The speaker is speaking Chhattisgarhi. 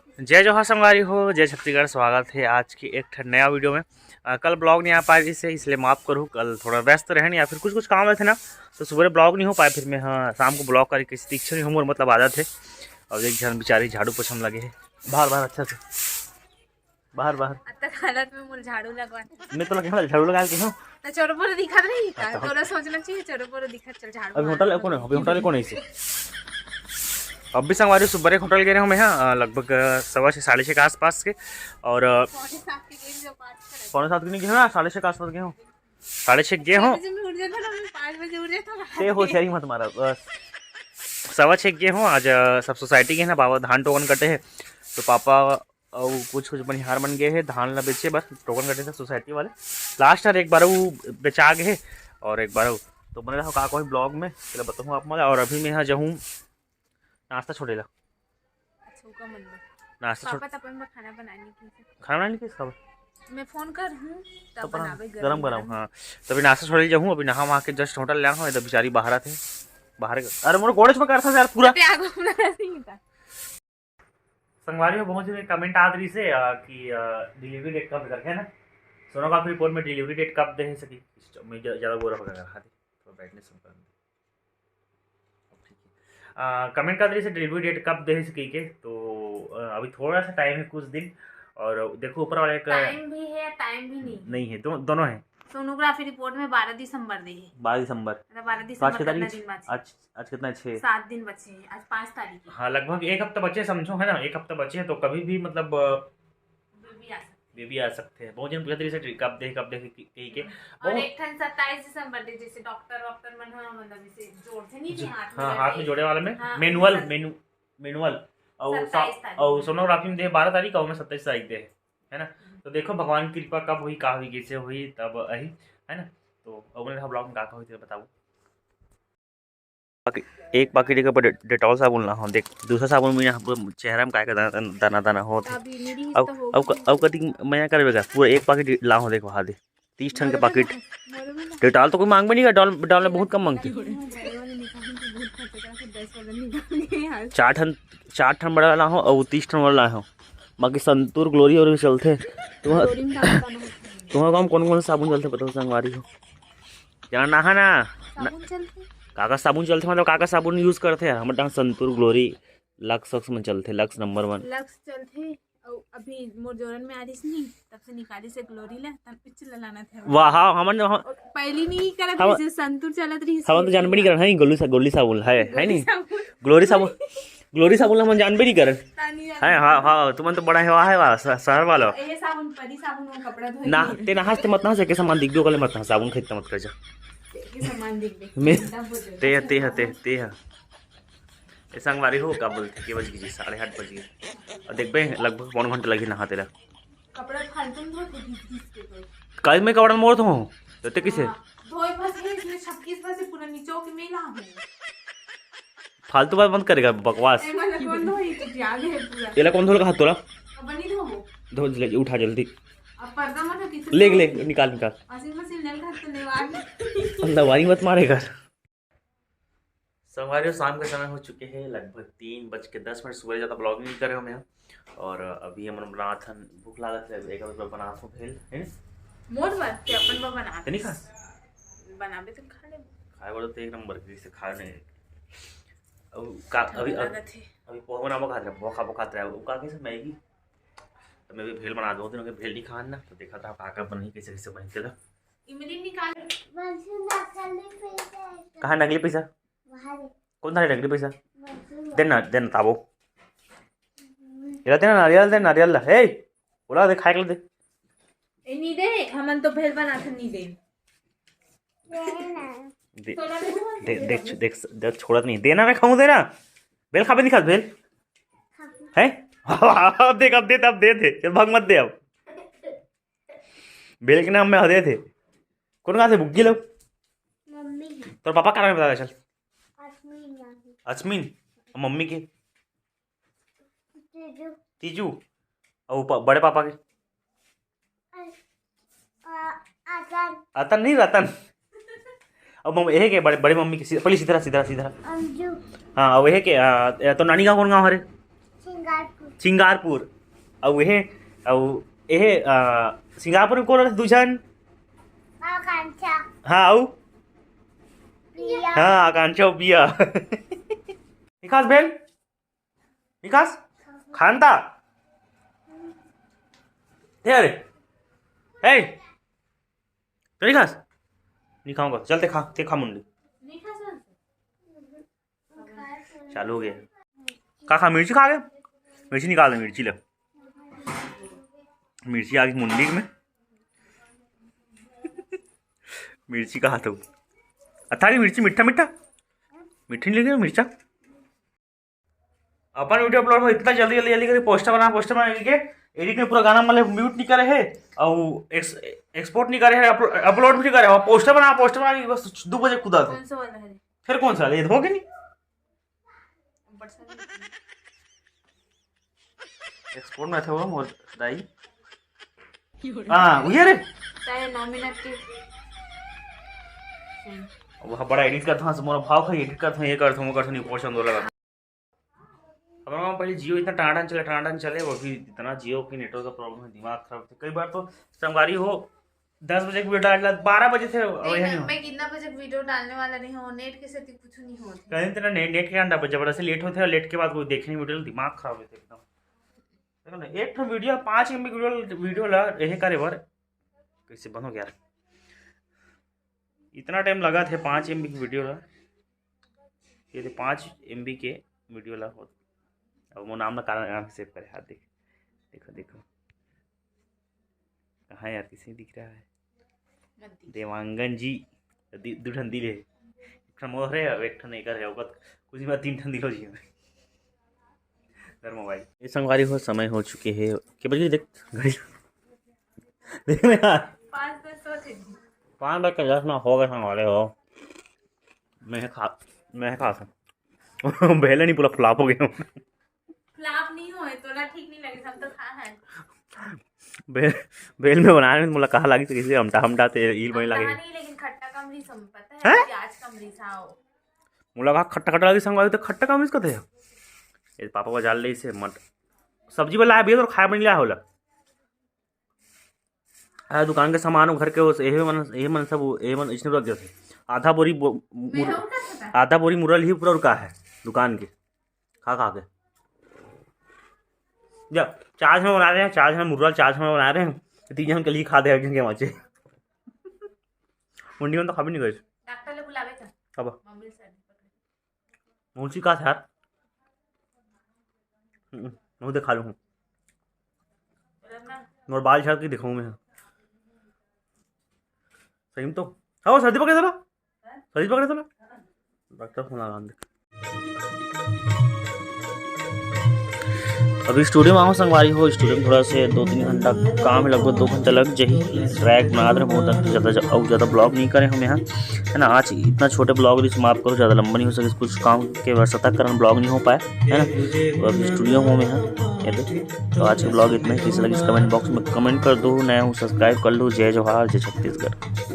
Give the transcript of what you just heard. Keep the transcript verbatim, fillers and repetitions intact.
जय जोहार संगवारी हो, जय छत्तीसगढ़। स्वागत है आज के एक ठन नया वीडियो में। अ, कल ब्लॉग नहीं आ पाए जिससे, इसलिए माफ़ करूँ, कल थोड़ा व्यस्त रहन या फिर कुछ कुछ काम रहे थे ना, तो सुबह ब्लॉग नहीं हो पाए। फिर मैं, हाँ, शाम को ब्लॉग करके इच्छा नहीं हो मोर, मतलब आदत है। और एक झन बेचारी झाड़ू पोछा में लगे है बाहर बाहर, अच्छा से बाहर बाहर। अब तक हालत में मोर झाड़ू लगवा। मैं तो लगे झाड़ू लगा के हूँ। तो चोर बोर दिखत नहीं का? हाँ, तो तोला सोचना चाहिए, चोर बोर दिखत, चल झाड़ू अभी मार। होटल कौन है? अभी होटल कौन है इसे? अब भी संगवारी सुबह एक होटल गए रहे हूँ मैं, हाँ, लगभग, अ, सवा छः, साढ़े छः के आसपास के। और, अ, पौने सात के गेम जो पाँच के लगे। पौने सात के नहीं गए हूँ, साढ़े छः के आसपास गए हूँ। साढ़े छः गए हूँ। छह बजे में उठ जाता ना, मैं पाँच बजे उठ जाता ना। ते होशियारी मत मारा बस। सवा छः गए हूँ आज, अ, सब सोसाइटी के ना, बाबा धान टोकन कटे है, तो पापा अउ कुछ कुछ बनिहार मन गए हे धान ला बेचे बर, टोकन कटे थे सोसाइटी वाले। लास्ट यार एक बार वो बेचा गए हे और एक बार वो तो बने रहो का कोई ब्लॉग में, तेला बताऊँ आप मन ला। और अभी मैं यहाँ जाहूँ नाश्ता छोड़े ला। अच्छा, ओका मन में। नाश्ता छोड़ पापा तपन बर खाना बनाने की। खाना बनाने की कब? मैं फोन कर हूँ, तब तो बनावे गरम गरम गरम, गरम। हाँ। तभी नाश्ता छोड़े जाहूँ, अभी नहा वहा के जस्ट होटल ले आया हूँ, इधर बेचारी बाहर आते बाहर। अरे मोर गोड़े में करता यार पूरा। ते आगो अपना नहीं था। संगवारी हो, बहुत जने कमेंट आत रहिस हे, अ, कि, अ, डिलीवरी डेट कब करके, है ना? सोनोग्राफी रिपोर्ट में डिलीवरी डेट कब दे हे सकी? मैं ज-, ज़्यादा गोरा हो गया, हाँ, थोड़ा ब्राइटनेस कम कर दे। अब ठीक है। अ, कमेंट करत रहिस हे डिलीवरी डेट कब दे हे सकी के, तो, अ, अभी थोड़ा सा टाइम है, कुछ दिन, और देखो ऊपर वाले का टाइम भी है, टाइम भी नहीं। नहीं है, दो-, दोनों है। सोनोग्राफी रिपोर्ट में बारह दिसंबर दे हे। बारह दिसंबर। मतलब बारह तो आज दिसंबर के कितना तारीख? दिन बाकी? आज आज कितना है? छः। सात दिन बचे हैं, आज पाँच तारीख है। हाँ, लगभग एक हफ्ता बचे, समझो, है ना, एक हफ्ता बचे हैं, तो कभी भी, मतलब, अ, बेबी आ सकते हैं। बेबी आ सकते हैं। बहुत जन पूछत रहिस हे, "कब दे, कब दे?" कही के। और बहुत एक ठन सत्ताईस दिसंबर दे, जैसे डॉक्टर वॉक्टर मन ह, मतलब, इसे जोड़थे नहीं जो, थे हाथ में हाँ, हाथ में जोड़े वाला में, हाँ, मैनुअल, सत-, मैनु-, मैनुअल। और सा-, सत्ताईस तारीख और में। सोनोग्राफी में दे बारह तारीख और में सत्ताईस तारीख दे, है ना? तो देखो भगवान की कृपा कब होही, का होही, कैसे होही, तब अही, है ना? तो अगले ब्लॉग में का, का होही, तेला बताबो। एक पाकिट के ऊपर डे-, डेटॉल साबुन ला हो, देख, दूसरा साबुन में यहाँ पूरा चेहरा में काय का दाना, दाना, दाना होत हे। अभी मेरी अउ, तो हो अउ, गई। अउ कति मया करबे गा, पूरा एक पाकिट ला हो, देख, वहा दे, तीस ठन के पाकिट। डेटॉल तो कोई मांगबे नहीं कर, डेटॉल, डेटॉल में बहुत कम मांगथे। चार ठन, चार ठन बड़ा ला हो, अउ तीस ठन वाला ला हो, बाकी संतूर, ग्लोरी और भी चलथे। तुम्हार, तुम्हार गाँव में कौन कौन सा साबुन चलथे, बताओ संगवारी हो? जाना ना है ना। साबुन चलथे? का का साबुन चलथे, मतलब का का साबुन यूज़ करथे? हमर डाहर संतूर, ग्लोरी, लक्स, सक्स में चलथे, लक्स नंबर वन। लक्स चलथे, अउ अभी मोर जोरन में आ रहिस नहीं, तब से निकालिस हे ग्लोरी ला, तब पिच ला लाना थे। वाह, हाँ, हमन, हम, और पहली नहीं करत हम, रहिस, संतूर चलत रहिस। हमन तो जानबे नहीं करन, है, गोली सा, गोली साबुन है, है गोली नहीं? साबुन। ग्लोरी साबुन, ग्लोरी साबुन हमन जानबे नहीं करन। तानी जानबे है, हाँ, हाँ, तुमन तो बड़ा है, वाह, है, वाह, स-, शहर वाला। ये साबुन, परी साबुन, वो कपड़ा धोए ना, के। ते नहास ते मत नहास, एके समान दिख गयो, कले मत नहास, साबुन खरीद मत कर जा। एके समान दिख गयो। मैं, चिंता मत करो। ते, ते, ते, ते, ए संगवारी हो, का बोलथे, के बज गई जी? साढ़े आठ बज गए। अब देखबे, लगभग पौन घंटा लगही नहाते ला। कपड़ा फालतू में धोथे, घिस घिस के धोथे। काहे मैं कपड़ा मोड़ तो हूँ, तो ते किसे? हाँ, धोए फंस गए, इसमें छक्कीस फंसे, पूरा निचो के मेला हूँ। फालतू बात बंद करेगा, बकवास। ए, मतलब, कौन धोई? चिटिया गए पूरा। एला कौन धोल कहा तोला? अब नहीं धोबो। धो ले, उठा जल्दी। अब पर्दा मत हटा, किसी ले, को ले, निकाल, निकाल। Washing machine ले, घर तो लेवा। अंदर वारी मत मारे कर। संगवारी हो, शाम के समय हो चुके हे, लगभग तीन बज के दस मिनट। सुबह ज़्यादा ब्लॉगिंग नहीं करे हो मैं, और अभी हमन बनात हन, भूख लागत हे, एक रुपया बनात हो भेल, है ना? मोर बर के अपन बर बनात ते नहीं खा? बनाबे तो खा ले। खाए वाला तो एक नंबर के, इसे खा नहीं। अब का, अभी, अब, अभी पोहा बनाबो खात रहे, पोहा खाबो खात रहे, अब का कैसे मैगी? तो मैं भी भेल बना दो, दिन हो गए भेल नहीं खान ना, तो देखा था का का बनही, कैसे कैसे बनही तेला। इमली निकाल। कहाँ नकली पैसा? कौन था नकली पैसा? देना, देना ताबो। ये देना नारियल, दे नारियल ला। हे, बोला दे, खाए के दे। ए, नहीं दे, हमन तो भेल बना के नहीं दे। दे, तोला नहीं हुआ? दे, देख, देख, देख, छोड़त नहीं। देना, मैं खाऊं, देना। भेल खाबे नहीं खात, भेल? है? अब देख, अब दे, अब दे दे। चल, भाग मत दे अब। भेल के नाम में हदे थे। कौन कहाँ थे बुग्गी लोग? मम्मी। तोर पापा का नाम बता दे, चल। अश्विन नाम है। अश्विन? और मम्मी के? तीजू। तीजू? और प-, बड़े पापा के? अ-, अ-, अतन। अतन नहीं, रतन। अब मम-, यह के बड़े, बड़े मम्मी के सी-, पहले सीधा रहा, सीधा रहा, सीधा रहा। अंजू। हाँ, अब यह के, आ, तो नानी गाँव कौन गाँव हरे? सिंगारपुर। अउ एहे, अउ एहे, अ, सिंगारपुर में कोन रहिथे दू झन? आकांक्षा। हाँ, अउ? पिया। हाँ, आकांक्षा अउ पिया। विकास बेल, विकास, खान ता? ए, अरे, ए, तो नहीं खास? नहीं खाऊंगा। चल, ते खा, ते खा मुंडी। चालू हो गया। का खा, मिर्ची खा गए? मिर्ची निकाल दे, मिर्ची ले। मिर्ची आ गई मुंडी में। मिर्ची कहा तो? अथारी मिर्ची मीठा मीठा। मीठी नहीं लगे मिर्चा? अपन वीडियो अपलोड हो इतना जल्दी जल्दी जल्दी करके पोस्टर बना, पोस्टर बना के एडिट में पूरा गाना मतलब म्यूट नहीं करे है। और एक्स-, एक्सपोर्ट नहीं करे है, अपलो-, अपलोड भी नहीं करे है। और पोस्टर बना, पोस्टर बना के बस दो बजे कूदा था। कौन सा वाला है? फिर कौन सा? ये हो कि नहीं? ऊपर से नहीं। एक्सपोर्ट में था वो मोर दाई। हाँ, उहे रे। चाहे नौ मिनट की। वह बड़ा एडिट करता हूँ, मोर भाव खाई एडिट करता हूँ, ये करता हूँ, वो करता हूँ, नहीं पसंद वाला। अब हम पहले जियो इतना टांडन चले, टांडन चले, वो भी इतना जियो की नेटवर्क का प्रॉब्लम है, दिमाग खराब होता है। कई बार तो संगवारी हो, दस बजे की वीडियो डाल, बारह बजे थे, और नहीं, यही मैं, हो। मैं कितना बजे वीडियो डालने वाला नहीं हूँ, नेट के सेती कुछ नहीं होता। कहीं तेरा नेट, नेट के अंडा पर जबरदस्ती लेट होते हैं, लेट के बाद कोई देखे नहीं वीडियो, दिमाग खराब होता है एकदम। देखो ना, एक ठो वीडियो, पाँच एमबी वीडियो, वीडियो ला यही करे बर कैसे बंद हो गया? इतना टाइम लगा थे पाँच एमबी की वीडियो ला, ये थे पाँच एमबी के वीडियो ला होत। अब वो नाम ना कारण नाम सेव करे, हाथ देख, देखो, देखो। कहाँ यार, किसे दिख रहा है? मत दिख। देवांगन जी, दि-, दू ठन दिल है, एक ठन मोर है, अब एक ठन एकर है, ओकर कुछ नहीं, तीन ठन दिल हो जी। धर मोबाइल। ये संगवारी हो, समय हो चुके है, के बजे देख घड़ी, देख ना यार। पाँच दस हो थे। पाँच बज के दस ना हो गए संगवारी हो। मैं खा, मैं खा सकता। बेले नहीं, पूरा फ्लॉप हो गया। फ्लॉप नहीं होए, तोला ठीक नहीं लगे, हम तो खा है। बे-, बेल में बना रहे, मोला कहा लगी तो किसी हमटा, हमटा ते ईल बनी लगे। नहीं, लेकिन खट्टा कम रही सम, पता है? हैं? प्याज कम रही था वो। मोला कहा खट्टा, खट्टा लगी संगवारी, तो खट्टा कम इसको थे। ये पापा बाजार ले से मट-, सब्जी वाला आया भैया, तो खाए बन लिया होला। आ, दुकान के सामान, घर के, वो एहे मन, एहे मन सब, एहे मन इसने रख देते। आधा बोरी बो-, मुर-, आधा बोरी मुरल ही पूरा रुका है दुकान के, खा खा के। जब चार जन बना रहे हैं, चार जन मुरल, चार जन बना रहे हैं, तीन जन के लिए खा दे, एक जन के बचे। मुंडी में तो खा भी नहीं गए। डॉक्टर ले बुलावे का? अब मम्मी से सर्दी पकड़े। मुंशी का था यार? हम्म, मुंह दिखा लूँ। मोर बाल झाड़ के दिखाऊँ मैं। सही में तो। हाँ, वो सर्दी पकड़े था ना? सर्दी पकड़े था ना? डॉक्टर फोन लगा दे। अभी स्टूडियो में आओ संगवारी हो, स्टूडियो में थोड़ा से दो तीन घंटा काम है, लगभग दो घंटा लग जाही। ट्रैक बना रहे बहुत ज़्यादा, और ज़्यादा ब्लॉग नहीं करे हम यहाँ, है ना। आज इतना छोटे ब्लॉग रही, माफ करो, ज़्यादा लंबा नहीं हो सके, कुछ काम के व्यस्तता के कारण ब्लॉग नहीं हो पाया, है ना। तो अभी स्टूडियो में हम यहाँ, ये देखो। तो आज के ब्लॉग इतना ही, कैसे लगी कमेंट बॉक्स में कमेंट कर दो, नया हूँ सब्सक्राइब कर लो। जय जोहार, जय छत्तीसगढ़।